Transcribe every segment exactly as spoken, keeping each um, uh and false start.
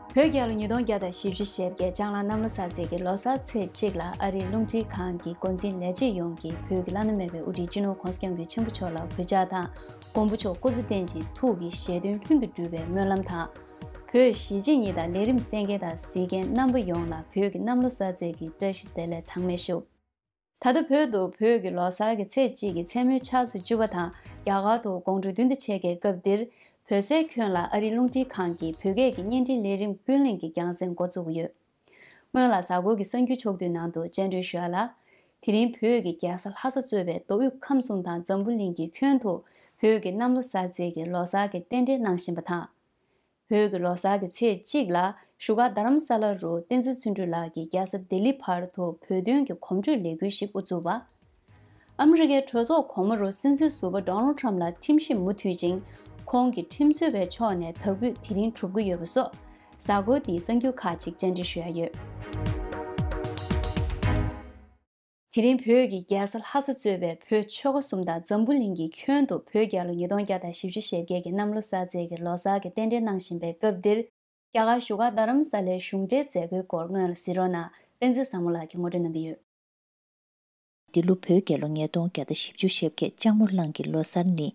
བོད་རྒྱལ་ལོ་ཉིས་སྟོང་བརྒྱ་དང་བཞི་བཅུ་ཞེ་བརྒྱད་ལྕང་གླང་གནམ་ལོ་གསར་ཚེས་ཀྱི་ལོ་གསར་ཚེས་གཅིག་ལ་ཨ་རིའི་རླུང་འཕྲིན་ཁང་གི་འགོ་འཛིན་ལས་བྱེད་ཡོངས་ཀྱིས་བོད་ཀྱི་བླ་ན་མེད་པའི་དབུ་ཁྲིད་སྤྱི་ནོར་༧གོང་ས་༧སྐྱབས་མགོན་ཆེན་པོ་མཆོག་ལ་གུས་ཕྱག་དང་། མགོན་པོ་མཆོག་སྐུ་ཚེ་བརྟན་ཅིང་ཐུགས་ཀྱི་བཞེད་དོན་ལྷུན་གྱིས་འགྲུབ་པའི་སྨོན་ལམ་དང་། བོད་གཞིས་བྱེས་གཉིས་དང་ལས་རིམ་གསན་མཁན་དང་གཟིགས་མཁན་རྣམ་པ་ཡོངས་ལ་བོད་ཀྱི་གནམ་ལོ་གསར་ཚེས་ཀྱི་བཀྲ་ཤིས་བདེ་ལེགས་གྲངས་མེད་ཞུ། ད་ལྟ་བོད་དུ་བོད་ཀྱི་ལོ་གསར་གྱི་ཚེས་གཅིག་གི་མཚན་མོའི་ཆར་ཆུ་བཅུ་པ་དང་རྒྱ་གར་དུ་དགོང་དྲོ་བདུན་དང་ཕྱེད་ཀའི་སྐབས་འདིར་བོད་སའི་ཁྱོན་ལ་ཨ་རིའི་རླུང་འཕྲིན་ཁང་གི་བོད་སྐད་ཀྱི་བརྙན་འཕྲིན་ལས་རིམ་ཀུན་གླེང་གི་རྒྱང་སྲིང་འགོ་བཙུགས་ཡོད། སྔོན་ལ་གཟའ་འཁོར་གྱི་གསར་འགྱུར་ཕྱོགས་བསྡུས་ནང་དུ་བཅར་འདྲི་ཞུ་ཡ་ལ། དེ་རིང་བོད་ཀྱི་རྒྱལ་ས་ལྷ་ས་གཙོས་པའི་མདོ་དབུས་ཁམས་གསུམ་དང་འཛམ་བུ་གླིང་གི་ཁྱོན་དུ་བོད་ཀྱི་གནམ་ལོ་གསར་ཚེས་ཀྱི་ལོ་གསར་གྱི་རྟེན་འབྲེལ་གནང་བཞིན་པ་དང་། བོད་ཀྱི་ལོ་གསར་གྱི་ཚེས་གཅིག་ལ་བཞུགས་སྒར་རྡ་རམ་ས་ལ་རུ་བསྟན་འཛིན་བརྩོན་འགྲུས་ལགས་ཀྱིས་རྒྱལ་ས་ལྡི་ལི་བར་དུ་བོད་དོན་གྱི་གོམ་བགྲོད་ལས་འགུལ་ཞིག་དབུ་བཙུགས་པ། ཨ་མི་རི་ཀའི་གྲོས་ཚོགས་གོང་མ་རུ་སྲིད་འཛིན་ཟུར་པ་ཌོ་ནལ་ཊམ་ལ་ཁྲིམས་ཞིབ་མུ་མཐུད་ཅིང་། ཁོང་གི་ཁྲིམས་རྩོད་པའི་ཕྱོགས་ནས་དག་འབུད་དེ་རིང་གྲུབ་ཀྱི་ཡོད་པ་སོགས། གཟའ་འཁོར་འདིའི་གསར་འགྱུར་ཁག་ཅིག་བཅར་འདྲི་ཞུ་ཡ་ཡོད། དེ་རིང་བོད་ཀྱི་རྒྱལ་ས་ལྷ་ས་གཙོས་པའི་བོད་ཆོལ་ཁ་གསུམ་དང་འཛམ་བུ་གླིང་གི་ཁྱོན་དུ་བོད་རྒྱལ་ལོ་ཉིས་སྟོང་བརྒྱ་དང་བཞི་བཅུ་ཞེ་བརྒྱད་ཀྱི་གནམ་ལོ་གསར་ཚེས་ཀྱི་ལོ་གསར་གྱི་རྟེན་འབྲེལ་གནང་བཞིན་པའི་སྐབས་འདིར། རྒྱ་གར་བཞུགས་སྒར་རྡ་རམ་ས་ལའི་གཞུང་འབྲེལ་མཛད་སྒོའི་སྐོར་སྔོན་ལ་གཟིགས་རོགས་གནང་། བསྟན་འཛིན་བཟང་མོ་ལགས་ཀྱིས་ངོ་སྤྲོད་གནང་གི་ཡོད། འདི་ལོ་བོད་རྒྱལ་ལོ་ཉིས་སྟོང་བརྒྱ་དང་བཞི་བཅུ་ཞེ་བརྒྱད་ལྕགས་མོ་གླང་གི་ལོ་གསར་ནི།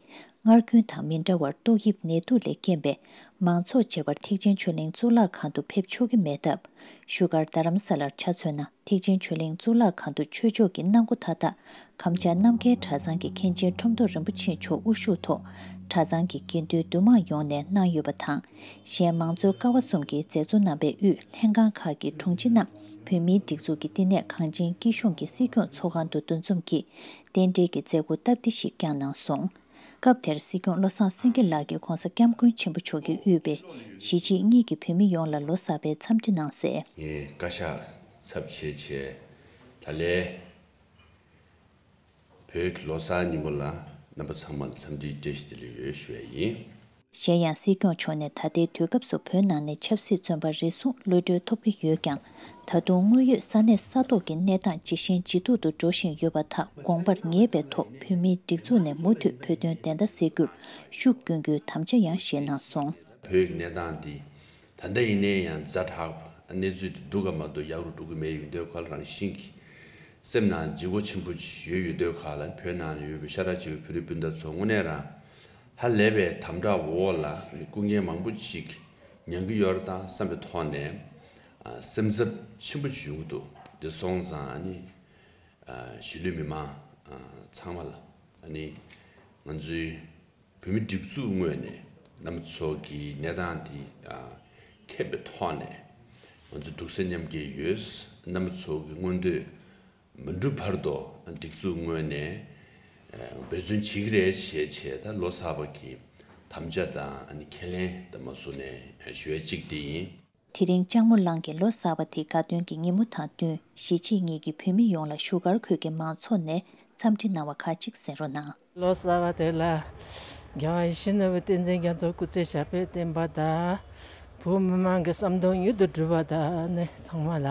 སྔར་རྒྱུན་དང་མི་འདྲ་བར་ཏོག་དབྱིབས་ནད་དུག་ལས་རྐྱེན་པས་མང་ཚོགས་བྱེ་བར་ཐེག་ཆེན་ཆོས་གླིང་གཙུག་ལག་ཁང་དུ་ཕེབས་ཆོག་གི་མེད་སྟབས། བཞུགས་སྒར་རྡ་རམ་ས་ལར་ཆ་མཚོན་ན། ཐེག་ཆེན་ཆོས་གླིང་གཙུག་ལག་ཁང་དུ་ཆོས་ཕྱོགས་ཀྱི་གནང་སྒོ་མཐའ་དག་གམ་བཅའ་རྣམ་རྒྱལ་གྲྭ་ཚང་གི་མཁན་ཆེན་ཁྲོམ་ཐོག་རིན་པོ་ཆེ་མཆོག་དབུ་བཞུགས་ཐོག་གྲྭ་ཚང་གི་དགེ་འདུན་འདུས་མང་ཡོངས་ནས་གནང་ཡོད་པ་དང་། གཞན་མང་གཙོའི་ཀ་བ་གསུམ་གྱི་མཛད་གཙོ་རྣམ་པས་དབུས་ལྷན་ཁང་ཁག་གི་དྲུང་ཆེ་རྣམས་བོད་མིའི་སྒྲིག་འཛུགས་ཀྱི་བསྟི་གནས་གངས་ཅན་སྐྱིད་གཤོངས་ཀྱི་སྲིད་སྐྱོང་ཚོགས་ཁང་དུ་འདུ་འཛོམས་ཀྱིས་རྟེན་འབྲེལ་གྱི་མཛད་སྒོ་སྟབས་བདེ་ཞིག་བསྐྱངས་གནང་སོང་། སྐབས་དེར་སྲིད་སྐྱོང་བློ་བཟང་སེང་གེ་ལགས་ཀྱིས་༧གོང་ས་༧སྐྱབས་མགོན་ཆེན་པོ་མཆོག་གིས་དབུས་པའི་གཞིས་བྱེས་གཉིས་ཀྱི་བོད་མི་ཡོངས་ལ་ལོ་གསར་པའི་འཚམས་འདྲི་གནང་གསལ། ངས་བཀའ་ཤག་ཚབ་བྱས་བྱས་ད་ལན་བོད་ཀྱི་ལོ་གསར་ཉིན་མོ་ལ་རྣམ་པ་ཚང་མར་འཚམས་འདྲིའི་བཀྲ་ཤིས་བདེ་ལེགས་ཡོད་ཞུ་ཡ་ཡིན། གཞན་ཡང་སྲིད་སྐྱོང་མཆོག་ནས་ད་ལྟའི་དུས་སྐབས་སུ་བོད་ནང་ནས་ཆབ་སྲིད་བཙོན་པ་རེ་ཟུང་གློད་གྲོལ་ཐོབ་ཀྱི་ཡོད་ཀྱང་། ད་དུང་དངོས་ཡོད་ས་གནས་ས་ཐོག་གི་གནས་སྟངས་ཇི་ཞན་ཇི་སྡུག་ཏུ་འགྲོ་བཞིན་ཡོད་པ་དག་དགོངས་པར་ངེས་པའི་ཐོག་བོད་མིའི་སྒྲིག་འཛུགས་ནས་མུ་མཐུད་བོད་དོན་བདེན་མཐའ་གསལ་རྒྱུར་ཤུགས་བསྐྱོན་རྒྱུའི་དམ་བཅའ་ཡང་བཞེས་གནང་སོང་། བོད་ཀྱི་གནས་སྟངས་འདི་ད་ལྟ་ཡིན་ནའི་ཡང་ཛ་དྲག་གནས་ཚུལ་འདི་སྡུག་ག་མ་གཏོགས་ཡག་རུ་འགྲོ་གི་མེད་ཡོད་དུས་ཁ་ལ་རང་བཞིན་གྱི་སེམས་ནང་ལྗིད་ཁོག་ཆེན་པོ་ཅིག་ཡོད་ཡོད་དུས་ཁ་ལ་བོད་ནང་ཡོད་པའི་ཤ་ཁྲག་གཅིག་པའི་བོད་རིགས་སྤུན་ཟླ་ཚོ་དངོས་གནས་རང་ཧ་ལས་པའི་དམ་དྲག་འོག་ལ་སྐུ་ངལ་མང་པོ་ཅིག་མྱང་གི་ཡོད་རེད་ད་བསམ་པའི་ཐོག་ནས་ཨ་སེམས་འཚབ་ཆེན་པོ་ཅིག་ཡོང་གི་འདུག་དེ་སོང་ཙང་ཨ་ནི་ཨ་གཞིས་ལུས་མི་མང་ཨ་ཚང་མ་ལ་ཨ་ནི་ང་ཚོའི་བོད་མི་སྒྲིག་འཛུགས་ངོས་ནས་རྣམ་པ་ཚོ་གི་གནས་སྟངས་འདི་ཨ་མཁྱེན་པའི་ཐོག་ནས་ང་ཚོ་སྡུག་སེམས་མཉམ་སྐྱེད་ཡོད། རྣམ་པ་ཚོ་གི་མངོན་འདོད་མ་འགྲུབ་བར་དུ་སྒྲིག་འཛུགས་ངོས་ནས་འབད་བརྩོན་བྱེད་ཀྱི་རེད་ཞེས་བྱས་ད་ལོ་གསར་པ་གི་དམ་བཅའ་དང་ཨ་ནི་ཁས་ལེན་དང་མ་སོ་ནས་ཞུ་ཡ་གཅིག་དེ་ཡིན། དེ་རིང་ལྕགས་མོ་གླང་གི་ལོ་གསར་པ་དེ་དགའ་སྟོན་གྱི་ཉིན་མོ་དང་བསྟུན་གཞིས་བྱེས་གཉིས་ཀྱི་བོད་མི་ཡོངས་ལ་བཞུགས་སྒར་ཁུལ་གྱི་མང་ཚོགས་ནས་འཚམས་འདྲི་གནང་བ་ཁག་ཅིག་གསན་རོགས་གནང་། ལོ་གསར་པ་དེ་ལ་རྒྱལ་བ་ཡིད་བཞིན་ནོར་བུ་བསྟན་འཛིན་རྒྱ་མཚོ་སྐུ་ཚེ་ཞབས་པད་བརྟན་པ་དང་། བོད་མི་མང་གི་བསམ་དོན་མྱུར་དུ་འགྲུབ་པ་དང་ནི་ཚང་མ་ལ་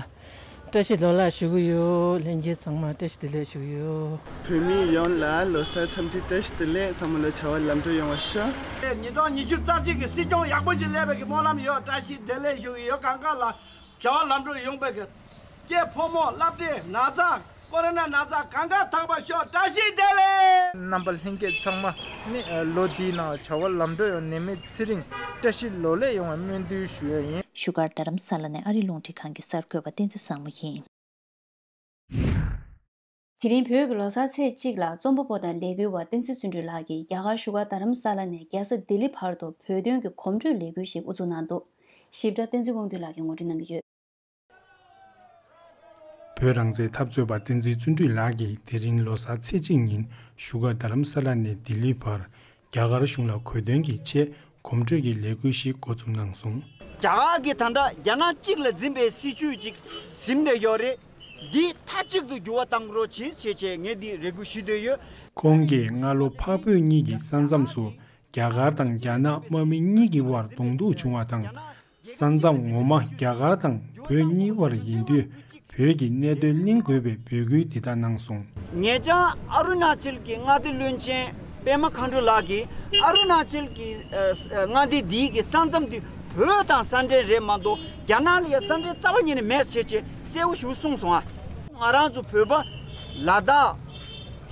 བཀྲ་ཤིས་ལོ་ལེགས་ཞུ་གི་ཡོད། ལྷན་རྒྱས་ཚང་མ་བཀྲ་ཤིས་བདེ་ལེགས་ཞུ་གི་ཡོད། བོད་མི་ཡོངས་ལ་ལོ་གསར་འཚམས་འདྲི་བཀྲ་ཤིས་བདེ་ལེགས། ཚང་མ་ལ་བྱ་བ་ལམ་འགྲོ་ཡོང་བ་ཤོག་ཉིས་སྟོང་ཉི་ཤུ་རྩ་གཅིག་གི་སྲིད་སྐྱོང་ཡག་པོ་ཞིག་སླེབས་པའི་གི་སྨོན་ལམ་ཡོད། བཀྲ་ཤིས་བདེ་ལེགས་ཞུ་གི་ཡོད། གང་ག་ལ་བྱ་བ་ལམ་འགྲོ་ཡོང་པའི་གི་སྐྱེས་ཕོ་མོ་སློབ་གྲྭའི་ན་ཚ་ཀོ་རོ་ན་ན་ཚ་གང་ག་དག་པ་ཤོག་བཀྲ་ཤིས་བདེ་ལེགས། རྣམ་པ་ལྷན་རྒྱས་ཚང་མ་ནི་ལོ་འདིའི་ནང་བྱ་བ་ལམ་འགྲོ་ཡོང་ནད་མེད་ཚེ་རིང་བཀྲ་ཤིས་ལོ་ལེགས་ཡོང་བའི་སྨོན་འདུན་ཞུ་ཡ་ཡིན། བཞུགས་སྒར་རྡ་རམ་ས་ལ་ནས་ཨ་རི་རླུང་འཕྲིན་ཁང་གི་གསར་འགོད་པ་བསྟན་འཛིན་བཟང་མོ་ཡིན། དེ་རིང་བོད་ཀྱི་ལོ་གསར་ཚེས་གཅིག་ལ་རྩོམ་པ་པོ་དང་ལས་འགུལ་བ་བསྟན་འཛིན་བརྩོན་འགྲུས་ལགས་ཀྱིས་རྒྱ་གར་བཞུགས་སྒར་རྡ་རམ་ས་ལ་ནས་རྒྱལ་ས་ལྡི་ལི་བར་དུ་བོད་དོན་གྱི་གོམ་བགྲོད་ལས་འགུལ་ཞིག་དབུ་འཛུགས་གནང་འདུག་ཞིབ་ཕྲ་བསྟན་འཛིན་དབང་འདུས་ལགས་ཀྱིས་ངོ་སྤྲོད་གནང་གི་ཡོད། བོད་རང་བཙན་འཐབ་རྩོད་པ་བསྟན་འཛིན་བརྩོན་འགྲུས་ལགས་ཀྱིས་དེ་རིང་ལོ་གསར་ཚེས་གཅིག་ཉིན་བཞུགས་སྒར་རྡ་རམ་ས་ལ་ནས་ལྡི་ལི་བར་རྒྱ་གར་གཞུང་ལ་གུས་སྟོན་གྱི་ཆེད་གོམ་བགྲོད་ཀྱི་ལས་འགུལ་ཞིག་འགོ་འཛུགས་གནང་སོང་། རྒྱ་གར་གྱིས་ད་ལྟ་རྒྱ་ནག་གཅིག་ལ་འཛིན་པའི་སྲིད་བྱུས་ཅིག་ཟིན་བསྡད་ཡོད་རེད། འདི་མཐའ་གཅིག་ཏུ་འགྱུར་བ་གཏང་རོགས་གྱིས་ཞེས་བྱས་ངས་འདི་རེ་སྐུལ་ཞུ་འདོད་ཡོད། ཁོང་གིས་སྔ་ལོ་འཕགས་བོད་གཉིས་ཀྱི་ས་མཚམས་སུ་རྒྱ་གར་དང་རྒྱ་ནག་དམག་མི་གཉིས་ཀྱི་དབར་གདོང་ཐུག་བྱུང་བ་དང་། ས་མཚམས་ངོ་མ་རྒྱ་གར་དང་བོད་གཉིས་དབར་ཡིན་དུས་བོད་ཀྱི་གནད་དོན་གླེང་དགོས་པའི་འབོད་སྐུལ་འདི་ལྟར་གནང་སོང་། ངེད་ཅག་ཨ་རུ་ན་ཅལ་གྱི་མངའ་སྡེ་བློན་ཆེན་པད་མ་མཁའ་འགྲོ་ལགས་ཀྱིས་ཨ་རུ་ན་ཅལ་གྱི་ཨ་ཨ་མངའ་སྡེ་འདིའི་གི་ས་མཚམས་དེ་ བོད་དང་ས་འབྲེལ་རེད་མ་གཏོགས་རྒྱ་ནག་ལ་ཡ་ས་འབྲེལ་རྩ་བ་ཉིད་ནས་མེད་ཟེར་བྱས་གསལ་བོ་ཞིག་གསུངས་སོང་ཨ། ང་རང་ཚོ་བོད་པ་ལ་དྭགས།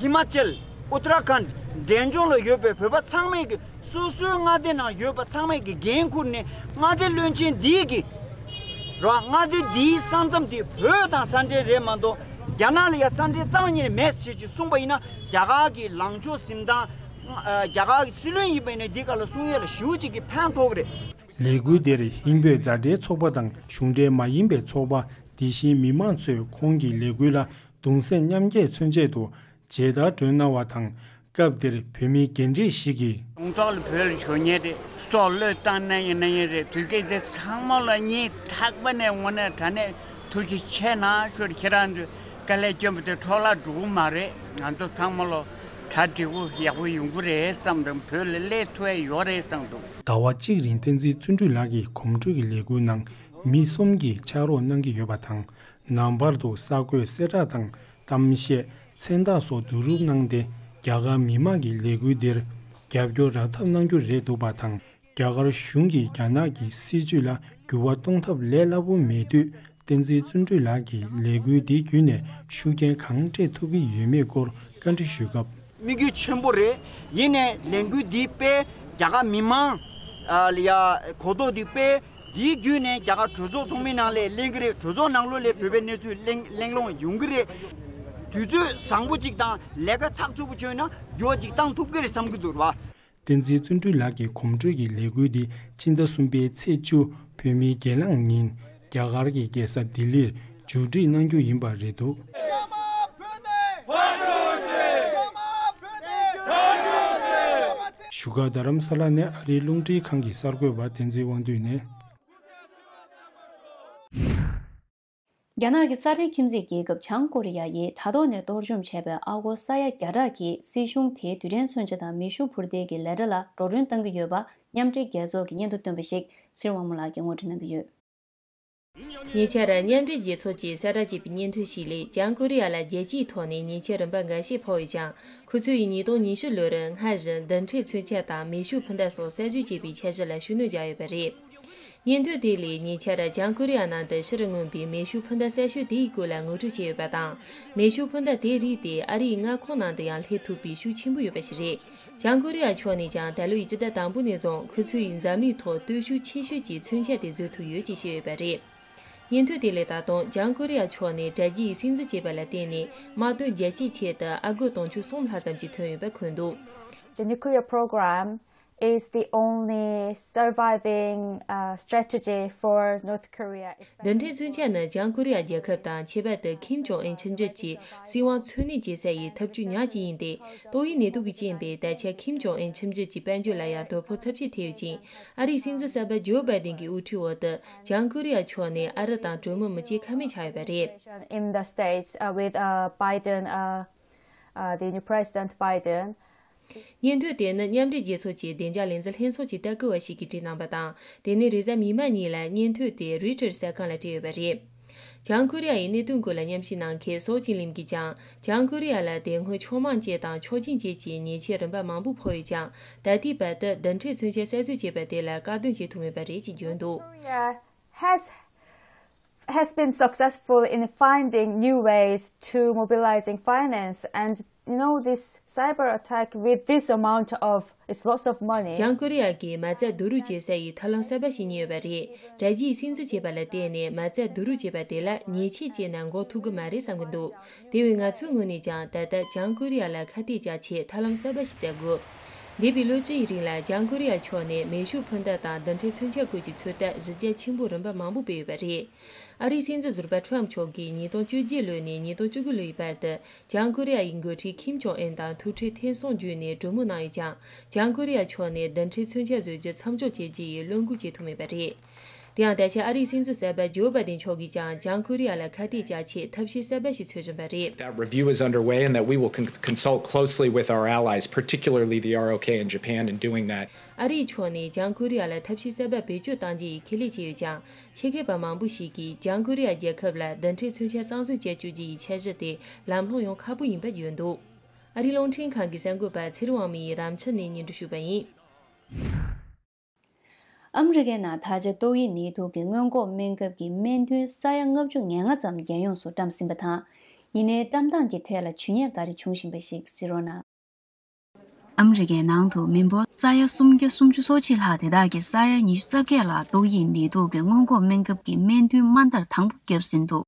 ཧི་མ་ཅལ། ཨུ་ཏ་ར་ཁཱན། འབྲས་ལྗོངས་ལ་ཡོད་པའི་བོད་པ་ཚང་མས་ཀྱི་སོ་སོའི་མངའ་སྡེ་ནང་ཡོད་པ་ཚང་མས་ཀྱི་འགན་འཁུར་ནས་མངའ་སྡེ་བློན་ཆེན་འདིས་ཀྱི་ར་མངའ་སྡེ་འདིའི་ས་མཚམས་དེ་བོད་དང་ས་འབྲེལ་རེད་མ་གཏོགས་རྒྱ་ནག་ལ་ཡ་ས་འབྲེལ་རྩ་བ་ཉིད་ནས་མེད་ཟེར་གྱི་གསུངས་པ་ཡིན་ན་རྒྱ་གར་གྱི་ལངས་ཕྱོགས་ཟིན་སྟངས་རྒྱ་གར་གྱི་སྲིད་བློན་ཡིན་པ་ཡིན་ན་འདི་ག་ལ་གསུང་ཡས་ལ་ཞེ་པོ་ཅིག་གི་ཕན་ཐོགས་ཀྱི་རེད། ལས་འགུལ་འདིར་ཧིན་བོད་མཛའ་འབྲེལ་ཚོགས་པ་དང་གཞུང་འབྲེལ་མ་ཡིན་པའི་ཚོགས་པ་དེ་བཞིན་མི་མང་ཚོས་ཁོང་གི་ལས་འགུལ་ལ་གདུང་སེམས་མཉམ་སྐྱེད་མཚོན་ཆེད་དུ་མཇལ་དར་སྒྲོན་གནང་བ་དང་། སྐབས་དེར་བོད་མི་རྒན་གྲས་ཤིག་གིས། ཡོངས་རྫོགས་ལ་བོད་ལ་བྱོན་མཁན་རེད། སྲོག་བློས་བཏང་གནང་ཡིན་གནང་ཡིན་རེད། དུས་སྐབས་དེ་ཚང་མ་ལ་སྙིང་ཐག་པ་ནས་དངོས་གནས་དྲང་གནས་ཐུགས་རྗེ་ཆེ་གནང་ཞུ། ཁྱེད་རང་ཚོས་དཀའ་ལས་བསྐྱོན་པ་དེ་འཕྲོ་བརླག་འགྲོ་གི་མ་རེད། ང་ཚོ་ཚང་མ་ལ་གྲ་འགྲིག་པོ་ཡག་པོ་ཡོང་གི་རེད་བསམ་དང་། བོད་ལ་སླེབས་ཐུབ་ཡ་ཡོད་རེད་བསམ་འདུག་ཟླ་བ་གཅིག་རིང་བསྟན་འཛིན་བརྩོན་འགྲུས་ལགས་ཀྱི་གོམ་བགྲོད་ཀྱི་ལས་འགུལ་ནང་མི་གསུམ་གྱིས་ཕྱག་རོགས་གནང་གི་ཡོད་པ་དང་། ནང་པར་དུ་གསར་འགོད་གསལ་བསྒྲགས་དང་གཏམ་བཤད། མཚན་རྟགས་སོགས་བསྡུ་རུབ་གནང་སྟེ། རྒྱ་གར་མི་མང་གི་ལས་འགུལ་འདིར་རྒྱབ་སྐྱོར་རག་ཐབས་གནང་རྒྱུ་རེད་འདུག་པ་དང་། རྒྱ་གར་གཞུང་གིས་རྒྱ་ནག་གི་སྲིད་བྱུས་ལ་འགྱུར་བ་གཏོང་ཐབས་ལས་སླ་པོ་མེད་དུས། བསྟན་འཛིན་བརྩོན་འགྲུས་ལགས་ཀྱིས་ལས་འགུལ་འདི་བརྒྱུད་ནས་ཤུགས་རྐྱེན་གང་སྤྲད་ཐུབ་ཀྱི་ཡོད་མེད་སྐོར་བཀའ་འདྲི་ཞུས་སྐབས། དམིགས་ཡུལ་ཆེན་པོ་རེད། ཡིན་ནའི་ལས་འགུལ་འདི་དཔེ་རྒྱ་གར་མི་མང་ལ་ཡ་གོ་རྟོགས་འདི་དཔེ། དེའི་བརྒྱུད་ནས་རྒྱ་གར་གྲོས་ཚོགས་ཚོགས་མི་ནང་ལ་གླེང་གི་རེད། གྲོས་ཚོགས་ནང་ལོགས་ལ་བོད་པའི་གནས་ཚུལ་གླེང་གླེང་སློང་ཡོང་གི་རེད། དུས་ཚོད་བཟང་པོ་ཅིག་དང་ལས་ཀ་ཚགས་ཚུད་པོ་བྱུང་ན་འགྱུར་བ་ཅིག་བཏང་ཐུབ་ཀྱི་རེད་བསམ་གྱི་འདུག་ར། བསྟན་འཛིན་བརྩོན་འགྲུས་ལགས་ཀྱི་གོམ་བགྲོད་ཀྱི་ལས་འགུལ་འདི་ཕྱི་ཟླ་གསུམ་པའི་ཚེས་བཅུ་བོད་མིའི་སྒེར་ལངས་ཉིན་རྒྱ་གར་གྱི་རྒྱལ་ས་ལྡི་ལིར་མཇུག་སྒྲིལ་གནང་རྒྱུ་ཡིན་པ་རེད་འདུག་བཞུགས་སྒར་རྡ་རམ་ས་ལ་ནས་ཨ་རིའི་རླུང་འཕྲིན་ཁང་གི་གསར་འགོད་པ་བསྟན་འཛིན་དབང་འདུས་ནས། རྒྱ་ནག་གི་ས་ཁྲའི་ཁྱིམ་མཚེས་རྒྱལ་ཁབ་བྱང་ཀོ་རི་ཡ་ཡིས་དྲ་ཐོག་ནས་གཏོར་བཅོམ་བྱས་པའི་ཨ་སྒོར་ས་ཡ་བརྒྱ་ཕྲག་གིས་སྲིད་གཞུང་དེའི་རྡུལ་ཕྲན་མཚོན་ཆ་དང་མེ་ཤུགས་འཕུར་མདེལ་གྱི་ལས་གྲྭ་ལ་འགྲོ་གྲོན་གཏང་གི་ཡོད་པ་མཉམ་འབྲེལ་རྒྱལ་ཚོགས་ཀྱི་སྙན་ཐོ་བཏོན་པ་ཞིག་ཚེ་རིང་དབང་མོ་ལགས་ཀྱིས་ངོ་སྤྲོད་གནང་གི་ཡོད། ཉེ་ཆར་མཉམ་འབྲེལ་རྒྱལ་ཚོགས་ཀྱིས་གསལ་བསྒྲགས་བྱས་པའི་སྙན་ཐོ་ཞིག་ལས། བྱང་ཀོ་རི་ཡ་ལ་རྒྱལ་སྤྱིའི་ཐོག་ནས་ཉེས་ཆད་རིམ་པ་འགའ་ཤས་ཕོག་ཡོད་ཀྱང་། ཁོ་ཚོ་ཡིས་ཉིས་སྟོང་ཉི་ཤུ་ལོར་སྔར་བཞིན་རྡུལ་ཕྲན་མཚོན་ཆ་དང་མེ་ཤུགས་འཕུར་མདའ་སོགས་གསར་བཟོ་བྱེད་པའི་འཆར་གཞི་ལ་ཤུགས་སྣོན་བརྒྱབ་ཡོད་པ་རེད། སྙན་ཐོ་དེ་ལས་ཉེ་ཆར་བྱང་ཀོ་རི་ཡ་ནང་དུ་ཕྱིར་མངོན་པའི་མེ་ཤུགས་འཕུར་མདའ་གསར་ཤོས་དེའི་སྐོར་ལ་ངོ་སྤྲོད་བྱས་ཡོད་པ་དང་། མེ་ཤུགས་འཕུར་མདའ་དེའི་རིགས་དེ་ཨ་རིའི་མངའ་ཁོངས་ནང་དུ་ཡང་སླེབས་ཐུབ་པའི་ཤུགས་ཆེན་པོ་ཡོད་པ་ཞིག་རེད། བྱང་ཀོ་རི་ཡ་ཕྱོགས་ནས་ཀྱང་ད་ལོའི་སྤྱི་ཟླ་དང་པོ་ནས་བཟུང་ཁོ་ཚོའི་འཛམ་གླིང་ཐོག་སྟོབས་ཤུགས་ཆེ་ཤོས་ཀྱི་མཚོན་ཆ་དེ་བཟོ་ཐུབ་ཡོད་ཅེས་བཤད་ཡོད་པ་རེད། སྙན་ཐོ་དེ་ལས་ད་དུང་བྱང་ཀོ་རི་ཡ་ཕྱོགས་ནས་དྲ་རྒྱའི་སྲིད་འཛིན་བྱས་པ་ལ་བརྟེན་ནས་དམག་དོན་རྒྱལ་སྤྱིའི་ཆེད་དུ་ཨ་སྒོར་དུང་ཕྱུར་གསུམ་ལྷག་ཙམ་ཞིག་ཐོན་ཡོད་པ་འཁོད་འདུག The nuclear program is the only surviving uh, strategy for North Korea. If རྡུལ་ཕྲན་མཚོན་ཆ་ནི་བྱང་ཀོ་རི་ཡ་རྒྱལ་ཁབ་དང་ཁྱད་པར་དུ་ཁིམ་ཇོང་ཨན་ཁྲིམས་རྒྱུད་ཀྱི་སྲིད་དབང་འཚོ་གནས་བྱེད་ས་ཡི་ཐབས་ཇུས་ཉག་གཅིག་ཡིན་ཏེ། ཏོག་དབྱིབས་ནད་དུག་གིས་རྐྱེན་པས་ད་ཆ་ཁིམ་ཇོང་ཨན་ཁྲིམས་རྒྱུད་ཀྱི་དཔལ་འབྱོར་ལ་ཡང་དོ་ཕོག་ཚབས་ཆེ་ཐེབས་ཡོད་ཅིང་། ཨ་རིའི་སྲིད་འཛིན་གསར་པ་ཇོ་བྷའི་ཌེན་གྱི་དབུ་ཁྲིད་འོག་ཏུ་བྱང་ཀོ་རི་ཡ་ཕྱོགས་ནས་ཨ་རི་དང་གྲོས་མོལ་མི་བྱེད་ཁ་མེད་ཆགས་ཡོད་པ་རེད། In the States uh, with uh, Biden, uh, uh, the new President Biden. སྙན་ཐོ་དེ་ནི་མཉམ་འབྲེལ་རྒྱལ་ཚོགས་ཀྱི་བདེ་འཇགས་ལས་འཛིན་ལྷན་ཚོགས་ཀྱི་ལྟ་སྐུལ་བ་ཞིག་གིས་བྲིས་གནང་པ་དང་། དེ་ནི་རེས་གཟའ་མིག་དམར་ཉིན་ལ་སྙན་ཐོ་དེ་རོའི་ཊར་གསར་ཁང་ལ་སྤྲད་ཡོད་པ་རེད། བྱང་ཀོ་རི་ཡ་ཡི་གནད་དོན་སྐོར་ལ་མཉམ་ཞིབ་གནང་མཁན་སོའོ་ཅིན་ལིན་གྱིས་ཀྱང་། བྱང་ཀོ་རི་ཡ་ལ་དེ་སྔོན་ཕྱོགས་མང་བཅས་དང་ཕྱོགས་གཅིག་བཅས་ཀྱི་ཉེས་ཆད་རིམ་པ་མང་པོ་ཕོག་ཡོད་ཀྱང་། ད་ལྟའི་བར་དུ་རྡུལ་ཕྲན་མཚོན་ཆ་གསར་བཟོ་བྱས་པ་དེ་ལ་བཀག་སྡོམ་བྱེད་ཐུབ་མེད་པ་རེད་ཅེས་བརྗོད་འདུག Korea has has been successful in finding new ways to mobilizing finance and you know this cyber attack with this amount of it's lots of money. བྱང་ཀོ་རི་ཡ་གིས་མ་རྩ་བསྡུ་རུབ་བྱེད་ས་ཡི་ཐབས་ལམ་གསར་པ་ཞིག་རྙེད་ཡོད་པ་རེད། དྲ་རྒྱའི་སྲིད་འཛིན་བྱས་པ་ལ་བརྟེན་ནས་མ་རྩ་བསྡུ་རུབ་བྱས་པ་དེ་ལ་ཉེས་ཆད་བཅད་ན་འགོག་ཐུབ་ཀྱི་མ་རེད་བསམ་གྱི་འདུག་དེ་བས་ང་ཚོའི་ངོས་ནས་ཀྱང་ད་ལྟ་བྱང་ཀོ་རི་ཡ་ལ་ཁ་གཏད་བཅག་ཆེད་ཐབས་ལམ་གསར་པ་ཞིག་བཙལ་དགོས། འདས་པའི་ལོ་བཅུ་ཡི་རིང་ལ་བྱང་ཀོ་རི་ཡ་ཕྱོགས་ནས་མེ་ཤུགས་འཕུར་མདའ་དང་རྡུལ་ཕྲན་མཚོན་ཆ་སྐོར་གྱི་ཚོད་ལྟ་གཞི་རྒྱ་ཆེན་པོ་རིམ་པ་མང་པོ་སྤེལ་ཡོད་པ་རེད། ཨ་རིའི་སྲིད་འཛིན་ཟུར་པ་ཁྲམ་མཆོག་གིས་ཉིས་སྟོང་བཅུ་བརྒྱད་ལོ་ནས་ཉིས་སྟོང་བཅུ་དགུ་ལོའི་བར་དུ་བྱང་ཀོ་རི་ཡ་ཡི་འགོ་ཁྲིད་ཁིམ་ཇོང་ཨན་དང་ཐུག་འཕྲད་ཐེངས་གསུམ་བརྒྱུད་ནས་གྲོས་མོལ་གནང་ཡོད་ཀྱང་། བྱང་ཀོ་རི་ཡ་ཕྱོགས་ནས་རྡུལ་ཕྲན་མཚོན་ཆ་བཟོ་རྒྱུ་མཚམས་འཇོག་བྱེད་རྒྱུ་ཡི་བློ་འགུག་བྱེད་ཐུབ་མེད་པ་རེད། དེ་ཡང་ད་ཆ་ཨ་རིའི་སྲིད་འཛིན་གསར་པ་ཇོ་བྷའི་ཌེན་མཆོག་གིས་ཀྱང་བྱང་ཀོ་རི་ཡ་ལ་ཁ་གཏད་བཅག་ཆེད་ཐབས་ཤེས་གསར་པ་ཞིག་འཚོལ་བཞིན་པ་རེད། That review is underway and that we will con- consult closely with our allies, particularly the R O K in Japan, in doing that. ཨ་རིའི་ཕྱོགས་ནས་བྱང་ཀོ་རི་ཡ་ལ་ཐབས་ཤེས་གསར་པ་བེད་སྤྱོད་གཏང་རྒྱུ་ཡི་ཁས་ལེན་བྱས་ཡོད་ཀྱང་། ཆེད་མཁས་པ་མང་པོ་ཞིག་གིས་བྱང་ཀོ་རི་ཡ་རྒྱལ་ཁབ་ལ་རྡུལ་ཕྲན་མཚོན་ཆ་གཙང་བཟོ་བྱེད་བཅུག་རྒྱུ་ཡི་འཆར་གཞི་དེ་ལམ་ལྷོང་ཡོང་ཁག་པོ་ཡིན་པ་བརྗོད་འདུག་ཨ་རིའི་རླུང་འཕྲིན་ཁང་གི་གསར་འགོད་པ་ཚེ་རིང་དབང་མོ་ཡིས་རང་ཕྱི་ནས་སྙན་སྒྲོན་ཞུས་པ་ཡིན། ཨ་མི་རི་ཀའི་ནང་ད་ཆ་ཏོག་དབྱིབས་ནད་དུག་གི་སྔོན་འགོག་སྨན་ཁབ་ཀྱི་སྨན་ཐུན་ས་ཡ་ལྔ་བཅུ་ང་ལྔ་ཙམ་རྒྱལ་ཡོངས་སུ་བཀྲམ་ཟིན་པ་དང་། ཡིན་ནའི་བཀྲམ་སྟངས་ཀྱི་ཐད་ལ་ཇུས་ཉེས་ག་རེ་བྱུང་བཞིན་པ་ཞིག་གཟིགས་རོགས་གནང་། ཨ་མི་རི་ཀའི་ནང་དུ་མི་འབོར་ས་ཡ་སུམ་བརྒྱ་སུམ་ཅུ་སོ་གཅིག་ལྷག་དེ་དག་གི་ས་ཡ་ཉི་ཤུ་རྩ་བརྒྱད་ལ་ཏོག་དབྱིབས་ནད་དུག་གི་སྔོན་འགོག་སྨན་ཁབ་ཀྱི་སྨན་ཐུན་དམའ་མཐར་དང་པོ་བརྒྱབ་ཟིན་འདུག་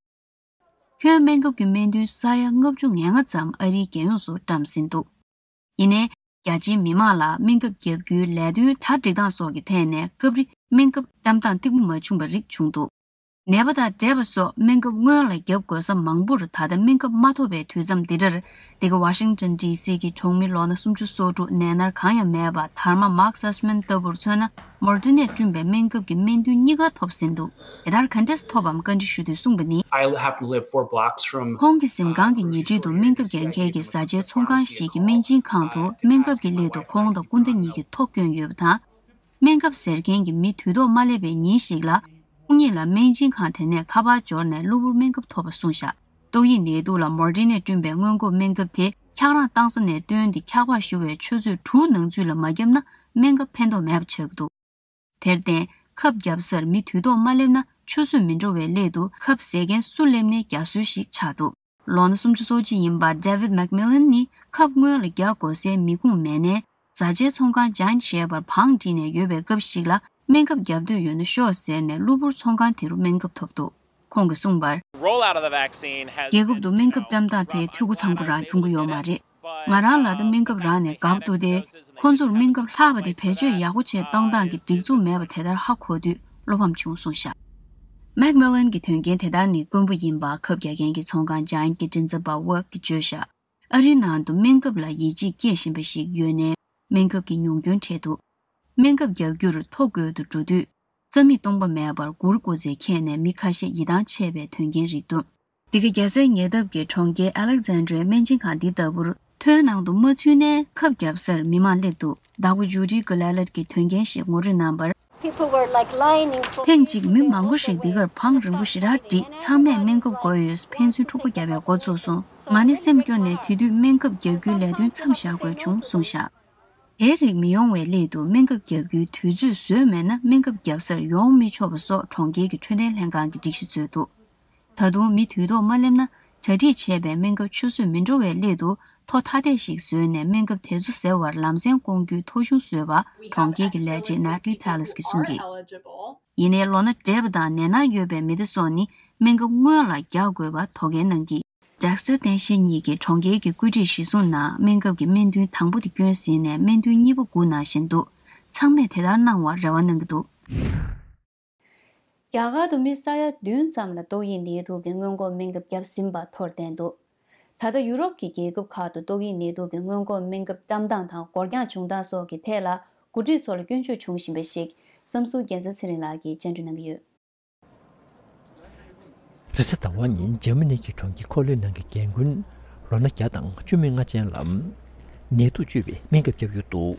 ཁྱོན་སྨན་ཁབ་ཀྱི་སྨན་ཐུན་ས་ཡ་ལྔ་བཅུ་ང་ལྔ་ཙམ་ཨ་རིའི་རྒྱལ་ཡོངས་སུ་བཀྲམ་ཟིན་འདུག་ཡིན་ནའི། རྒྱ་ཆེའི་མི་མང་ལ་སྨན་ཁབ་བརྒྱབ་རྒྱུའི་ལས་དོན་གྲ་སྒྲིག་སྟངས་སོགས་ཀྱི་ཐད་ནས་སྐབས་རེ་སྨན་ཁབ་བཀྲམ་སྟངས་གཏིང་མོ་མ་བྱུང་བ་རིགས་བྱུང་འདུག་ནད་པ་དང་འབྲེལ་བ་སོགས་སྨན་ཁབ་སྔོན་ལ་བརྒྱབ་དགོས་ས་མང་པོར་ད་ལྟ་སྨན་ཁབ་མ་ཐོབ་པའི་དུས་མཚམས་འདི་འདྲར། འདི་ག་ཝ་ཤིང་ཊོན་ཌི་སི་གི་གྲོང་མི་ལོ་ན་སུམ་ཅུ་སོ་དྲུག་ནད་མནར་གང་ཡང་མེད་པ་དྷར་མ་མཱག་སཱས་མན་ལྟ་བུར་མཚོན་ན། མོ་ཌི་ནས་བསྐྲུན་པའི་སྨན་ཁབ་ཀྱི་སྨན་ཐུན་གཉིས་ཀ་ཐོབ་ཟིན་འདུག་དེ་ལྟར་ག་འདྲས་ཐོབ་བམ་བཀའ་འདྲི་ཞུ་དུས་གསུངས་པ་ནི། I happen to live four blocks from, ཁོང་གི་གཟིམ་ཁང་གི་ཉེ་འཁྲིས་དུ་སྨན་ཁབ་རྒྱག་མཁན་གྱི་བཟའ་བཅའི་ཚོང་ཁང་ཞིག་གི་སྨན་སྦྱིན་ཁང་དུ་སྨན་ཁབ་ཀྱི་སླད་དུ་ཁོང་དང་སྐུ་ཟླ་གཉིས་ཀྱི་ཐོ་བསྐྱོན་ཡོད་པ་དང་། སྨན་ཁབ་ཟེར་མཁན་གྱི་མི་དུས་ཐོག་མ་སླེབས་པའི་ཉིན་ཞིག་ལ། ཁོང་གཉིས་ལ་སྨན་སྦྱིན་ཁང་དེ་ནས་ཁ་པར་འབྱོར་ནས་གློ་བུར་སྨན་ཁབ་ཐོབ་པ་གསུངས་བཞག་ཏོག་དབྱིབས་ནད་དུག་ལ་མོ་ཌི་ནས་བསྐྲུན་པའི་སྔོན་འགོག་སྨན་ཁབ་དེ་འཁྱགས་རོམ་བཏང་ས་ནས་བཏོན་ཏེ་འཁྱགས་པ་ཞུ་བའི་ཆུ་ཚོད་དྲུག་ནང་ཚུད་ལ་མ་བརྒྱབ་ན་སྨན་ཁབ་ཕན་ཐོགས་མེད་པ་ཆགས་ཀྱི་འདུག་དེར་བརྟེན། ཁབ་བརྒྱབ་སར་མི་དུས་ཐོག་མ་སླེབས་ན་ཆུ་ཚོད་མི་འགྲོ་བའི་སླད་དུ་ཁབ་ཟས་མཁན་སུ་སླེབས་ནའི་རྒྱག་སྲོལ་ཞིག་ཆགས་འདུག་ལོ་ན་སུམ་ཅུ་སོ་གཅིག་ཡིན་པ་David McMillan་ནི་ཁབ་སྔོན་ལ་རྒྱག་དགོས་སའི་མི་ཁུངས་མེད་ནའི། བཟའ་བཅའི་ཚོང་ཁང་Giant་ཞེས་པར་བང་བསྒྲིགས་ནས་ཡོད་པའི་སྐབས་ཤིག་ལ་སྨན་ཁབ་བརྒྱབ་འདོད་ཡོད་ན་ཤོག་ཟེར་ནས་གློ་བུར་ཚོང་ཁང་དེ་རུ་སྨན་ཁབ་ཐོབ་འདུག་ཁོང་གིས་གསུངས་པར། Rollout of the vaccine has རྒྱལ་ཁབ་ཏུ་སྨན་ཁབ་བཀྲམ་སྟངས་དེ་འཐུས་སྒོ་ཚང་པོ་རང་བྱུང་གི་ཡོད་མ་རེད། ང་རང་ལ་ད་སྨན་ཁབ་རག་ནས་དགའ་པོ་འདུག་སྟེ། ཁོང་ཚོར་སྨན་ཁབ་ལྷག་པ་དེ་བེད་སྤྱོད་ཡག་པོ་བྱས་གཏོང་སྟངས་ཀྱི་སྒྲིག་འཛུགས་མེད་པ་དེ་ལྟར་ཧ་གོ་དུས་བློ་ཕམ་བྱུང་གསུངས་བཞག McMillan་གྱི་དོན་རྐྱེན་དེ་ལྟར་ནི་དཀོན་པོ་ཡིན་པ་ཁབ་རྒྱག་མཁན་གྱི་ཚོང་ཁང་Giant་གྱི་མགྲིན་ཚབ་པ་Wag་གིས་བརྗོད་བཞག་ཨ་རིའི་ནང་དུ་སྨན་ཁབ་ལ་ཡིད་ཆེས་སྐྱེ་བཞིན་པ་ཞིག་ཡོད་ནའི་སྨན་ཁབ་ཀྱི་ཉུང་སྐྱོན་འཕྲད་འདུག་སྨན་ཁབ་རྒྱག་རྒྱུར་ཐོ་འགོད་དུ་འགྲོ་དུས། རྩ་མིག་སྟོང་པ་མེད་པར་མགུར་སྐུ་ཚེ་འཁྱེར་ནས་མི་ཁ་ཤས་ཡིད་ཐང་ཆད་པའི་དོན་རྐྱེན་རིགས་འདུག་འདི་ག་རྒྱལ་སའི་ཉེ་འདབས་ཀྱི་གྲོང་ཁྱེར་Alexandria་སྨན་སྦྱིན་ཁང་འདི་ལྟ་བུར་ཐོན་ནང་དུ་མ་ཚུད་ནའི་ཁབ་བརྒྱབ་སར་མི་མང་སླེབས་འདུག་བདག་པོ་Judy Gillelad་གྱིས་དོན་རྐྱེན་ཞིག་ངོ་སྤྲོད་གནང་བར། People were like lining for ཐེངས་གཅིག་མི་མང་པོ་ཞིག་འདི་གར་བང་རིང་པོ་ཞེ་དྲག་བསྒྲིགས། ཚང་མས་སྨན་ཁབ་དགོས་ཡོད། ཕན་ཚུན་འཁྲུག་པ་བརྒྱབ་པའི་འགོ་ཚུགས་སོང་། ང་ནི་སེམས་སྐྱོ་ནས་དེ་དུས་སྨན་ཁབ་རྒྱག་རྒྱུའི་ལས་དོན་མཚམས་བཞག་དགོས་བྱུང་གསུངས་བཞག་དེའི་རིགས་མི་ཡོང་བའི་སླད་དུ་སྨན་ཁབ་རྒྱག་རྒྱུའི་དུས་ཚོད་བཟོས་མེད་ན་སྨན་ཁབ་བརྒྱབ་སར་ཡོང་མི་ཆོག་པ་སོགས་གྲོང་ཁྱེར་གྱི་འཕྲོད་བསྟེན་ལྷན་ཁང་གིས་སྒྲིག་གཞི་བཟོས་འདུག་ད་དུང་མི་དུས་ཐོག་མ་སླེབས་ན་གྲ་སྒྲིག་བྱས་པའི་སྨན་ཁབ་ཆུད་ཟོས་མི་འགྲོ་བའི་སླད་དུ་ཐོ་ཐ་དད་ཞིག་བཟོས་ནས་སྨན་ཁབ་དེ་ཚོ་ཟེར་བར་ལམ་སེང་སྐོང་རྒྱུའི་ཐོ་གཞུང་བཟོས་པ་གྲོང་ཁྱེར་གྱི་ལས་བྱེད་Natalie Talley་གིས་གསུངས་ཀྱིས། ཡིན་ནའི་ལོ་ན་བགྲེས་པ་དང་ནད་མནར་ཡོད་པའི་མི་སྡེ་སོགས་ནི་སྨན་ཁབ་སྔོན་ལ་རྒྱག་དགོས་པ་དོ་གལ་གནང་གིས། Dexter་བསྟན་ཤེས་གཉིས་ཀྱིས་གྲོང་ཁྱེར་གྱི་བཀོད་སྒྲིག་གཞིར་བཟུང་ནང་སྨན་ཁབ་ཀྱི་སྨན་ཐུན་དང་པོ་དེ་བསྐྱོན་ཟིན་ནས་སྨན་ཐུན་གཉིས་པ་སྒུག་གནང་བཞིན་འདུག་ཚང་མས་དེ་ལྟར་གནང་བར་རེ་བ་གནང་གི་འདུག་རྒྱ་གར་དུ་མི་ས་ཡ་བདུན་ཙམ་ལ་ཏོག་དབྱིབས་ནད་དུག་གི་སྔོན་འགོག་སྨན་ཁབ་བརྒྱབ་ཟིན་པ་ཐོར་བསྟན་འདུག་ད་ལྟ་ཡུ་རོབ་ཀྱི་རྒྱལ་ཁབ་ཁག་ཏུ་ཏོག་དབྱིབས་ནད་དུག་གི་སྔོན་འགོག་སྨན་ཁབ་བཀྲམ་སྟངས་དང་འགོར་འགྱངས་བྱུང་སྟངས་སོགས་ཀྱི་ཐད་ལ་འགོ་ཁྲིད་ཚོ་ལ་སྐྱོན་བརྗོད་བྱུང་བཞིན་པ་ཞིག་བསམ་ཚུལ་རྒྱལ་མཚན་ཚེ་རིང་ལགས་ཀྱིས་སྤྱན་འགྲོལ་གནང་གི་ཡོད། རེས་གཟའ་ཟླ་བ་ཉིན་འཇར་མ་ནི་གི་གྲོང་ཁྱེར་ཁོ་ལོན་ནང་གི་རྒན་རྒོན་ལོ་ན་བརྒྱ་དང་བཅུ་མེད་ལྔ་ཅན་ལ་ནད་དུག་བཅོས་པའི་སྨན་ཁབ་བརྒྱབ་ཡོད་འདུག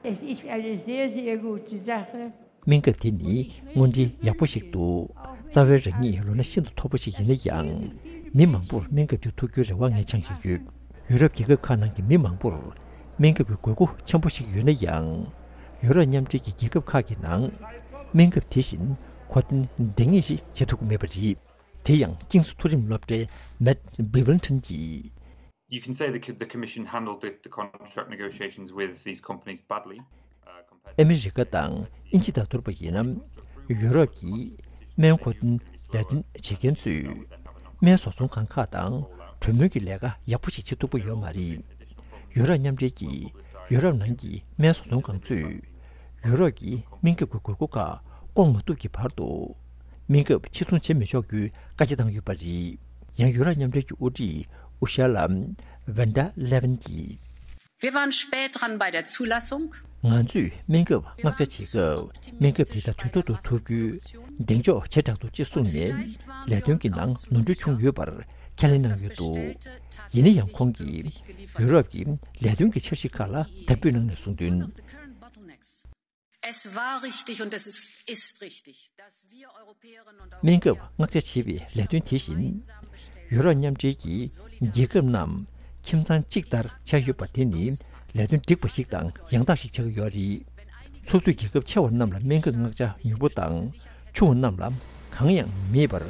Es ist eine sehr, sehr gute Sache. སྨན་ཁབ་དེ་ནི་དངོས་འབྲེལ་ཡག་པོ་ཞིག་འདུག་རྩ་བའི་རང་ཉིད་ལོ་ན་ཤིན་ཏུ་མཐོ་པོ་ཞིག་ཡིན་ན་ཡང་། མི་མང་པོར་སྨན་ཁབ་དེ་ཐོབ་རྒྱུའི་རེ་བ་ངས་འཆང་བཞིན་ཡོད། ཡུ་རོབ་རྒྱལ་ཁབ་ཁག་ནང་གི་མི་མང་པོར་སྨན་ཁབ་ཀྱི་དགོས་མཁོ་ཆེན་པོ་ཞིག་ཡོད་ན་ཡང་། ཡུ་རོབ་མཉམ་འབྲེལ་གྱི་རྒྱལ་ཁབ་ཁག་གི་ནང་སྨན་ཁབ་དེ་བཞིན་མཁོ་འདོན་འདང་ངེས་ཤིག་བྱེད་ཐུབ་ཀྱི་མེད་པ་རེད། དེ་ཡང་ཀིང་སི་མཐོ་རིམ་སློབ་གྲྭའི་Matt Bebbington་གྱིས། You can say the, the Commission handled the, the contract negotiations with these companies badly, uh, compared to ཨ་མི་རི་ཀ་དང་དབྱིན་ཇི་དང་བསྡུར་བ་ཡིན་ན། ཡུ་རོབ་ཀྱི་སྨན་མཁོ་འདོན་ལས་དོན་བྱེད་མཁན་ཚོས་སྨན་བཟོ་ཚོང་ཁང་ཁག་དང་གྲོས་མོལ་གྱི་ལས་ཀ་ཡག་པོ་ཞིག་བྱེད་ཐུབ་ཀྱི་ཡོད་མ་རེད། ཡུ་རོབ་མཉམ་འབྲེལ་གྱིས་ཡུ་རོབ་ནང་གི་སྨན་བཟོ་ཚོང་ཁང་ཚོས་ཡུ་རོབ་ཀྱི་སྨན་ཁབ་ཀྱི་དགོས་མཁོ་ཁག་སྐོང་མ་ཐུབ་ཀྱི་བར་དུ་སྨན་ཁབ་ཕྱིར་ཚོང་བྱེད་མི་ཆོག་རྒྱུའི་བཀའ་རྒྱ་བཏང་ཡོད་པ་རེད། ཡང་ཡུ་རོབ་མཉམ་འབྲེལ་གྱི་དབུ་ཁྲིད་Ursula von der Leyen་གྱིས། Wir waren spät dran bei der Zulassung. ང་ཚོས་སྨན་ཁབ་མངགས་ཆ་བྱེད་སྐབས་སྨན་ཁབ་དེ་དག་དུས་ཐོག་ཏུ་ཐོབ་རྒྱུའི་གདེང་འཇོག་བྱེ་བྲག་ཏུ་ཅེས་གསུངས་ནས་ལས་དོན་གྱི་ནང་ནོར་འཁྲུལ་བྱུང་ཡོད་པར་ཁས་ལེན་གནང་ཡོད་འདུག་ཡིན་ན་ཡང་ཁོང་གིས་ཡུ་རོབ་ཀྱི་ལས་དོན་གྱི་འཆར་གཞི་ཁག་ལ་དད་པོས་གནང་ནས་གསུངས་དོན། Es war richtig und es ist, ist richtig, dass wir Europäerinnen und སྨན་ཁབ་Europäer མངགས་ཆ་བྱེད་པའི་ལས་དོན་དེ་བཞིན་ཡུ་རོབ་མཉམ་འབྲེལ་གྱི་རྒྱལ་ཁབ་རྣམས་ཁྱིམ་ཚང་གཅིག་ལྟར་ཆགས་ཡོད་པ་དེ་ནི་ལས་དོན་འགྲིག་པ་ཞིག་དང་ཡང་དག་ཞིག་ཆགས་ཀྱི་ཡོད་རེད། ཚོགས་འཐུས་རྒྱལ་ཁབ་ཆེ་བ་རྣམས་ལ་སྨན་ཁབ་མངགས་ཆ་མྱུར་པོ་དང་། ཆུང་བ་རྣམས་ལ་གང་ཡང་མེད་པར་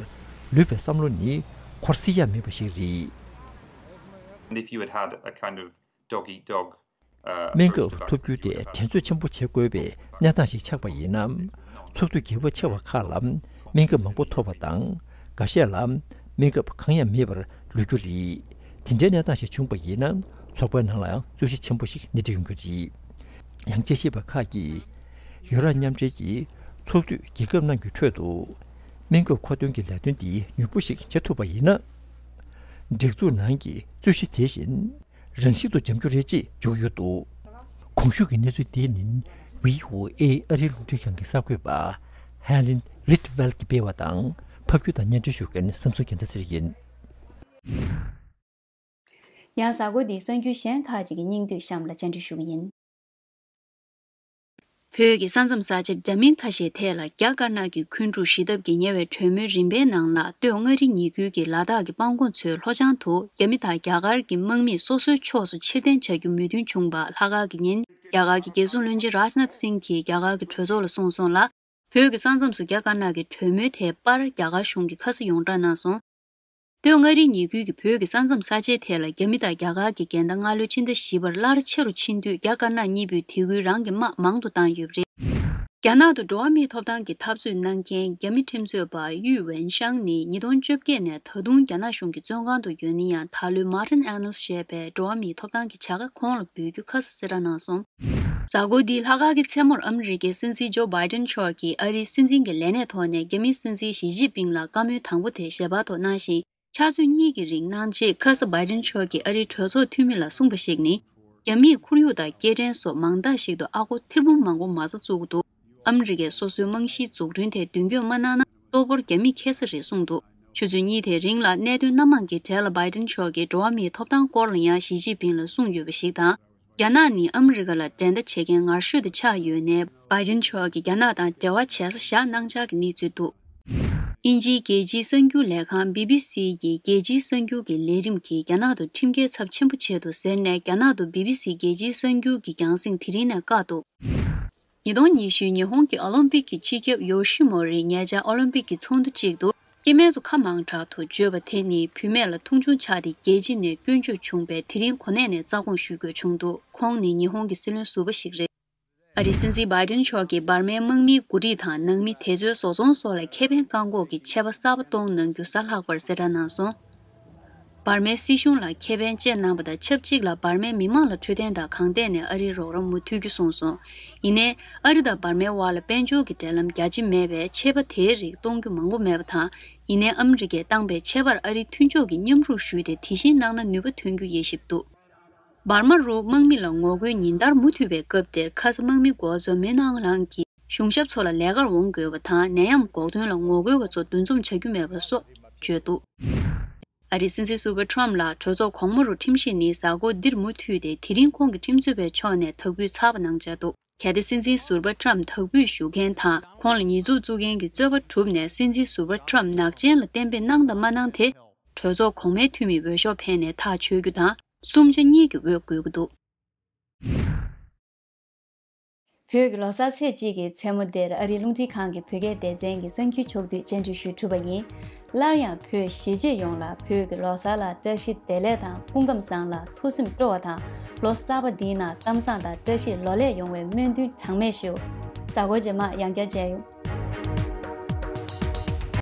ལུས་པའི་བསམ་བློ་ནི་འཁོར་སྲིད་ཡ་མེད་པ་ཞིག་རེད། And if you had had a kind of dog eat dog, uh, སྨན་ཁབ་ཐོབ་རྒྱུ་དེ་དྲན་གསོ་ཆེན་པོ་བྱེད་དགོས་པའི་གནས་སྟངས་ཤིག་ཆགས་པ་ཡིན་ན། ཚོགས་འཐུས་རྒྱལ་ཁབ་ཆེ་བ་ཁག་ལ་སྨན་ཁབ་མང་པོ་ཐོབ་པ་དང་། འགའ་ཤས་ལ་སྨན་ཁབ་གང་ཡང་མེད་པར་ལུས་རྒྱུ་རེད། དེ་འདྲའི་གནས་སྟངས་ཤིག་བྱུང་པ་ཡིན་ན། ཚོགས་པའི་ནང་ལའང་རྩོད་གཞི་ཆེན་པོ་ཞིག་སྣེ་ཁྲིད་ཡོང་རྒྱུ་རེད། ཡང་དཔྱད་ཞིབ་པ་ཁག་གིས། ཡུ་རོབ་མཉམ་འབྲེལ་གྱི་ཚོགས་འཐུས་རྒྱལ་ཁབ་རྣམས་ཀྱི་ཁྲོད་དུ། སྨན་ཁབ་མཁོ་འདོན་གྱི་ལས་དོན་འདི་མྱུར་པོ་ཞིག་བྱེད་ཐུབ་པ་ཡིན་ན། སྒྲིག་འཛུགས་ནང་གི་རྩོད་གཞི་དེ་བཞིན་རང་བཞིན་དུ་འཇམ་རྒྱུ་རེད་ཅེས་བརྗོད་ཡོད་འདུག་གོང་ཞུས་ཀྱི་གནས་ཚུལ་འདི་ནི་བྷི་ཨོ་ཨེ་ཨ་རིའི་རླུང་འཕྲིན་ཁང་གི་གསར་འགོད་པ་ཧེ་ལིན་རིད་ཝེལ་གྱིས་སྤེལ་བ་དང་ཕབ་སྒྱུར་དང་སྙན་སྒྲོན་ཞུ་མཁན་བསམ་གསུམ་རྒྱལ་མཚན་ཟེར་ཡིན། ཡང་གཟའ་འཁོར་འདིའི་གསར་འགྱུར་གཞན་ཁག་ཅིག་གི་སྙིང་བསྡུས་གཤམ་ལ་སྤྱན་འབུལ་ཞུ་གི་ཡིན། བོད་ཀྱི་ས་མཚམས་ས་ཆ་འདྲ་མིན་ཁ་ཤས་ཐད་ལ་རྒྱ་དཀར་ནག་གི་འཁོན་འཁྲུག་ཞི་ཐབས་ཀྱི་ཉེ་བའི་གྲོས་མོལ་རིམ་པའི་ནང་ལ། སྟོད་མངའ་རིས་ཉེ་ཁུལ་གྱི་ལ་དྭགས་ཀྱི་དཔང་རྒོད་ཚོའི་ལྷོ་བྱང་དུ་རྒྱ་མི་དང་རྒྱ་གར་གྱི་དམག་མིས་སོ་སོའི་ཕྱོགས་སུ་ཕྱིར་འཐེན་བྱ་རྒྱུ་མོས་མཐུན་བྱུང་བ། ལྷག་དཀར་གྱི་ཉིན། རྒྱ་གར་གྱི་རྒྱལ་སྲུང་བློན་ཆེན་རཱཇ་ནཱཐ་སིང་གིས་རྒྱ་གར་གྱི་གྲོས་ཚོགས་ལ་གསུངས་སོང་ལ། བོད་ཀྱི་ས་མཚམས་སུ་རྒྱ་དཀར་ནག་གི་གྲོས་མོལ་དེའི་པར་རྒྱ་གར་གཞུང་གིས་ཁ་གསལ་ཡོངས་བསྒྲགས་གནང་སོང་། སྟོད་མངའ་རིས་ཉེ་ཁུལ་གྱི་བོད་ཀྱི་ས་མཚམས་ས་ཆའི་ཐད་ལ་རྒྱ་མི་དང་རྒྱ་གར་གྱི་འགལ་ཟླ་སྔ་ལོའི་ཕྱི་ཟླ་བཞི་པར་སླར་ཆེ་རུ་ཕྱིན་དུས། རྒྱ་དཀར་ནག་གཉིས་པོས་དེ་ཁུལ་རང་གི་དམག་མང་དུ་བཏང་ཡོད་པ་རེད། རྒྱ་ནག་ཏུ་འགྲོ་བ་མིའི་ཐོབ་ཐང་གི་འཐབ་རྩོད་གནང་མཁན་རྒྱ་མི་ཁྲིམས་རྩོད་པ་ཡུས་ཝེན་ཤང་ནི་ཉིས་སྟོང་བཅོ་བརྒྱད་ནས་ད་དུང་རྒྱ་ནག་གཞུང་གི་བཙོན་ཁང་དུ་ཡོད་ན་ཡང་། ད་ལོའི་Martin Annals ཞེས་པའི་འགྲོ་བ་མིའི་ཐོབ་ཐང་གི་བྱ་དགའ་ཁོང་ལ་འབུལ་རྒྱུ་ཁ་གསལ་གསལ་བསྒྲགས་གནང་སོང་། གཟའ་འཁོར་འདིའི་ལྷག་དཀར་གྱི་མཚན་མོར་ཨ་མི་རི་ཀའི་སྲིད་འཛིན་ཇོ་བྷའི་ཏན་མཆོག་གིས་ཨ་རིའི་སྲིད་འཛིན་གྱི་ལས་གནས་ཐོག་ནས་རྒྱ་མིའི་སྲིད་འཛིན་ཞི་ཅིན་ཕིང་ལ་བཀའ་མོལ་དང་པོ་དེ་ཞལ་པར་ཐོག་གནང་ཞིང་། ཕྱག་ཚོད་གཉིས་ཀྱི་རིང་གནང་རྗེས། ཁ་ས་བྷའི་ཏན་མཆོག་གིས་ཨ་རིའི་གྲོས་ཚོགས་འཐུས་མི་ལ་གསུངས་པ་ཞིག་ནི། རྒྱ་མིས་ཁོར་ཡུག་དང་སྐྱེལ་འདྲེན་སོགས་མང་དག་ཞིག་ཏུ་ཨ་སྒོར་ཐེར་འབུམ་མང་པོ་མ་རྩ་བཙུགས་འདུག་ཨ་མི་རི་ཀས་སོ་སོའི་རྨང་གཞིའི་འཛུགས་སྐྲུན་དེ་མདུན་སྐྱོད་མ་གནང་ན། ལྟོ་ཕོར་རྒྱ་མིས་འཁྱེར་ས་རེད་གསུངས་འདུག་ཆུ་ཚོད་གཉིས་དེའི་རིང་ལ་གནད་དོན་སྣ་མང་གི་གྲས་ལ་བྷའི་ཏན་མཆོག་གིས་འགྲོ་བ་མིའི་ཐོབ་ཐང་སྐོར་ལ་ཡང་ཞི་ཅིན་ཕིང་ལ་གསུངས་ཡོད་པ་ཞིག་དང་། རྒྱ་ནག་ནི་ཨ་མི་རི་ཀ་ལ་འགྲན་ཟླ་བྱེད་མཁན་ངར་ཤོས་དེ་ཆགས་ཡོད་ནས། བྷའི་ཏན་མཆོག་གིས་རྒྱ་ནག་དང་འབྲེལ་བ་བྱེད་ས་བཞག་གནང་འཆར་གྱི་གནས་ཚུལ་འདུག་དབྱིན་ཇིའི་རྒྱལ་སྤྱིའི་གསར་འགྱུར་ལས་ཁང་བི་བི་སི་ཡིས་རྒྱལ་སྤྱིའི་གསར་འགྱུར་གྱི་ལས་རིམ་གྱིས་རྒྱ་ནག་ཏུ་ཁྲིམས་འགལ་ཚབས་ཆེན་པོ་བྱས་འདུག་ཟེར་ནས། རྒྱ་ནག་ཏུ་བི་བི་སི་རྒྱལ་སྤྱིའི་གསར་འགྱུར་གྱི་རྒྱང་སྲིང་དེ་རིང་ནས་བཀག་འདུག་ཉིས་སྟོང་ཉི་ཤུའི་ཉི་ཧོང་གི་ཨོ་ལིམ་པིག་གི་སྤྱི་ཁྱབ་ཡོ་ཤི་མོ་རིས་ཉེ་ཆར་ཨོ་ལིམ་པིག་གི་ཚོགས་འདུ་གཅིག་ཏུ། སྐྱེ་དམན་ཚོ་ཁ་མང་དྲགས་འདུག་བརྗོད་པ་དེ་ནི་བུད་མེད་ལ་མཐོང་ཆུང་ཆགས་ཏེ་རྒྱལ་སྤྱི་ནས་སྐྱོན་བརྗོད་བྱུང་བས། དེ་རིང་གོ་གནས་ནས་རྩ་དགོངས་ཞུ་དགོས་བྱུང་འདུག་ཁོང་ནི་ཉི་ཧོང་གི་སྲིད་བློན་ཟུར་པ་ཞིག་རེད། ཨ་རིའི་སྲིད་འཛིན་བྷའི་ཏན་མཆོག་གིས་འབར་མའི་དམག་མིའི་འགོ་ཁྲིད་དང་ནང་མི་དེ་ཚོའི་བཟོ་ཚོང་སོགས་ལ་ཁེ་ཕན་བཀག་འགོག་གི་ཆད་པ་གསར་པ་གཏོང་གནང་རྒྱུ་གཟའ་ལྷག་པར་གསལ་བསྒྲགས་གནང་སོང་། འབར་མའི་སྲིད་གཞུང་ལ་ཁེ་ཕན་བཅད་གནང་བ་དང་ཆབས་ཅིག་ལ། འབར་མའི་མི་མང་ལ་འཕྲོད་བསྟེན་དང་གང་ཐད་ནས་ཨ་རིའི་རོགས་རམ་མུ་མཐུད་རྒྱུ་གསུངས་སོང་། ཡིན་ནའི། ཨ་རི་དང་འབར་མའི་དབར་ལ་དཔལ་འབྱོར་གྱི་འབྲེལ་ལམ་རྒྱ་ཆེ་མེད་པས། ཆད་པ་དེའི་རིགས་གཏོང་རྒྱུ་མང་པོ་མེད་པ་དང་། ཡིན་ནའི། ཨ་མི་རི་ཀས་བཏང་པའི་ཆད་པར་ཨ་རིས་མཐུན་ཕྱོགས་ཀྱི་མཉམ་རུབ་ཞུས་ཏེ། དེ་བཞིན་གནང་ན་ནུས་པ་ཐོན་རྒྱུ་ཡེ་ཞིབ་འདུག་འབར་མ་རུ་དམག་མི་ལ་ངོ་རྒོལ་ཉིན་ལྟར་མུ་མཐུད་པའི་སྐབས་དེར། ཁ་ས་དམག་མི་འགོ་གཙོ་མི་ནང་ལང་གིས་གཞུང་ཞབས་ཚོ་ལ་ལས་ཀར་འོང་དགོས་པ་དང་། ནད་ཡམས་འགོག་ཐོན་ལ་ངོ་རྒོལ་བ་ཚོ་འདུ་འཛོམས་བྱ་རྒྱུ་མེད་པ་སོགས་བརྗོད་འདུག་ཨ་རིའི་སྲིད་འཛིན་ཟུར་པ་ཁྲོམ་ལ་གྲོས་ཚོགས་གོང་མ་རུ་ཁྲིམས་ཞིབ་ནི་གཟའ་འཁོར་འདིར་མུ་མཐུད་དེ། དེ་རིང་ཁོང་གི་ཁྲིམས་རྩོད་པའི་ཕྱོགས་ནས་དག་འབུད་ཚར་བ་གནང་འཆར་འདུག་གལ་ཏེ་སྲིད་འཛིན་ཟུར་པ་ཁྲོམ་དག་འབུད་ཞུ་མཁན་དང་། ཁོང་ལ་ཉེས་འཛུགས་བཙུགས་མཁན་གྱི་རྩོད་པ་གྲུབ་ནས། སྲིད་འཛིན་ཟུར་པ་ཁྲོམ་ནག་ཅན་ལ་གཏན་འབེབས་གནང་དང་མ་གནང་དེ། གྲོས་ཚོགས་གོང་མའི་འཐུས་མིས་འོས་ཤོག་འཕེན་ནས་ཐག་གཅོད་རྒྱུ་དང་། གསུམ་ཆ་གཉིས་ཀྱི་འོས་དགོས་ཀྱི་འདུག་བོད་ཀྱི་ལོ་གསར་ཚེས་གཅིག་གི་མཚན་མོ་འདིར་ཨ་རིའི་རླུང་འཕྲིན་ཁང་གི་བོད་སྐད་སྡེ་ཚན་གྱི་གསར་འགྱུར་ཕྱོགས་བསྡུས་སྤྱན་འབུལ་ཞུས་གྲུབ་པ་ཡིན། སླར་ཡང་བོད་གཞིས་བྱེས་ཡོངས་ལ་བོད་ཀྱི་ལོ་གསར་ལ་བཀྲ་ཤིས་བདེ་ལེགས་དང་། སྐུ་ཁམས་བཟང་ལ་ཐུགས་སེམས་སྤྲོ་བ་དང་། ལོ་གསར་པ་འདིའི་ནང་གཏམ་བཟང་དང་བཀྲ་ཤིས་ལོ་ལེགས་ཡོང་བའི་སྨོན་འདུན་གྲངས་མེད་ཞུ། གཟའ་འཁོར་རྗེས་མ་ཡང་བསྐྱར་མཇལ་ཡོང་།